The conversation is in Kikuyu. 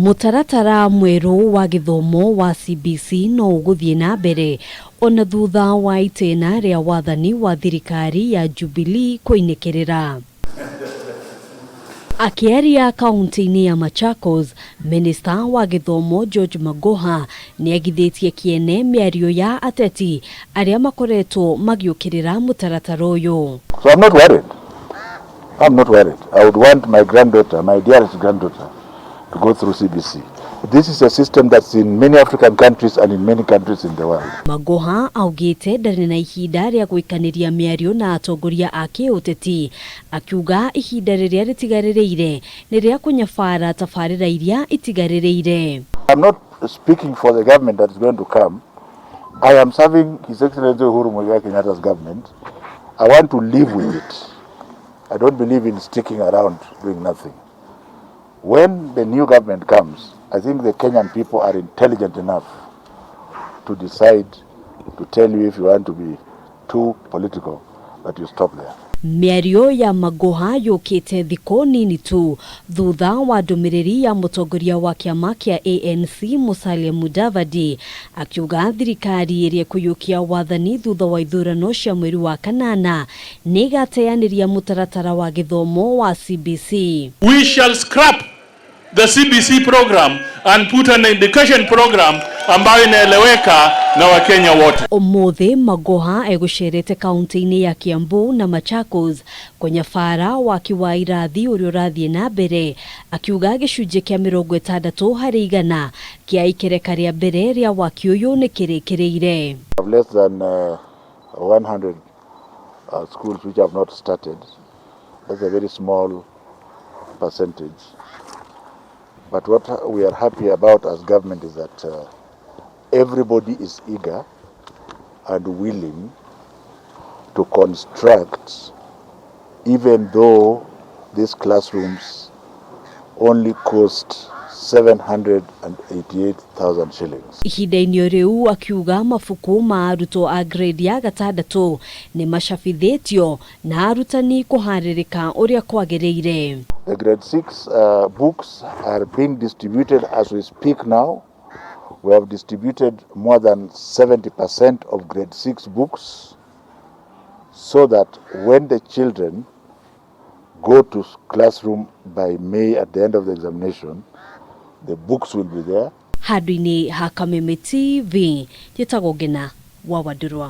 Mũtaratara mwerũ wa gĩthomo wa CBC no ũgũthiĩ na mbere ona thutha wa itĩna rĩa wathani wa thirikari ya Jubilee kũinĩkĩrĩra. Akĩaria kaunti-inĩ ya Machakos, minista wa gĩthomo George Magoha nĩagithĩtie kĩene mĩario ya ateti arĩa makoretwo magĩũkĩrĩra mũtaratara ũyũ. So I'm not worried. I'm not worried. I would want my granddaughter, my dearest granddaughter, to go through CBC. This is a system that's in many African countries and in many countries in the world. Magoha augĩte ndarĩ na ihinda rĩa gwĩkanĩria mĩario na atongoria a kĩũteti, akiuga ihinda rĩrĩa rĩtigarĩrĩire nĩ rĩa kũnyabara tabarĩra iria itigarĩrĩire. I'm not speaking for the government that is going to come. I am serving His Excellency Uhuru Muigai Kenyatta's government. I want to live with it. I don't believe in sticking around doing nothing. When the new government comes, I think the Kenyan people are intelligent enough to decide to tell you if you want to be too political, that you stop there. Mĩario ya Magoha yũkĩte thikũ nini tu thutha wa ndũmĩrĩri ya mũtongoria wa kĩama kĩa ANC Musalia Mudavadi akiuga thirikari ĩrĩa ĩkũiyũkia wathani thutha wa ithurano cia mweri wa kanana nĩ ĩgateanĩria mũtaratara wa gĩthomo wa CBC. We shall scrap the CBC program and put an education program ambayo inaeleweka na Wakenya wote. Ũmũthĩ Magoha egũcerete kaunti-inĩ ya Kiambu na Machakos kũnyabara waki wa irathi ũrĩa ũrathiĩ na mbere, akiuga gĩcunjĩ kĩa 60% kĩa ikereka rĩa mbere rĩa waki ũyũ nĩ kĩrĩkĩrĩire. Less than 100 schools which have not started. That's a very small percentage. But what we are happy about as government is that everybody is eager and willing to construct, even though these classrooms only cost 788,000 shillings. Ihinda-inĩ rĩu akiuga mabuku ma arutwo a grade ya gatandatũ nĩ macabithĩtio na arutani kũharĩrĩka ũrĩa kwagĩrĩire. The grade 6 books are being distributed as we speak now. We have distributed more than 70% of grade 6 books so that when the children go to classroom by May at the end of the examination, the books will be there. Handũ-inĩ ha Kameme TV, njĩtagwo Ngina wa Wandũrwa.